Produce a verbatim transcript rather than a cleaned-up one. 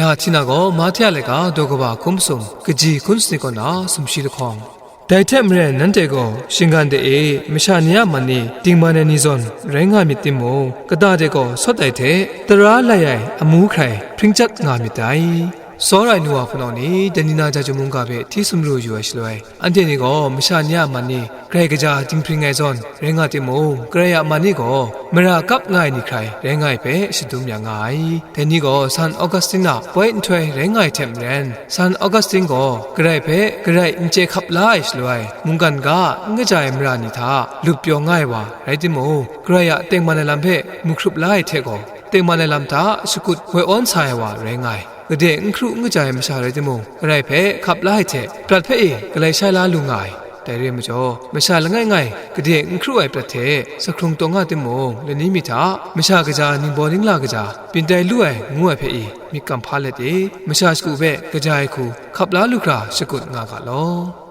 Ya hti na gaw, Mahte a laika daw kaba hkum masum, kaji hkun sanit kaw na sumshi lahkawng. Dai hte maren nanhte gaw shinggan de e, masha ni a man e dingman ai ni zawn rai nga myit timung, kata de gaw sawt ai hte tara lai ai amu hkrai hpring chyat nga myit dai. Tsawra ai nu wa hpunau ni, dai ni na Jaju mungga hpe hti sumru yu ai shaloi, anhte ni gaw masha ni a man e grai kaja dinghpring ai zawn rai nga timung, Karai a man e gaw mara kap nga ai ni hkrai rai nga ai hpe shadum ya nga ai. Dai ni gaw San Augustine a poi nhtoi rai nga ai hte maren, San Augustine gaw Karai hpe Karai n chye hkap la ai shaloi, mungkan ga n kaja ai mara ni hta lup pyaw nga ai wa rai timung, Karai a tengman ai lam hpe mu hkrup la ai hte gaw, tengman ai lam hta shakut woi awn sa ai wa rai nga ai. Gade n hkru n kaja ai masha rai timung, Karai hpe hkap la ai hte prat hpe e galai shai la lu nga ai. Dai re ai majaw, masha langai ngai gade n hkru ai prat hte sa hkrung taw nga timung, lani mi hta masha kaja ningbaw ningla kaja byin tai lu ai ngu ai hpe i myit kam hpa let e, masha shagu hpe kaja ai hku hkap la lu hkra shakut nga ga law.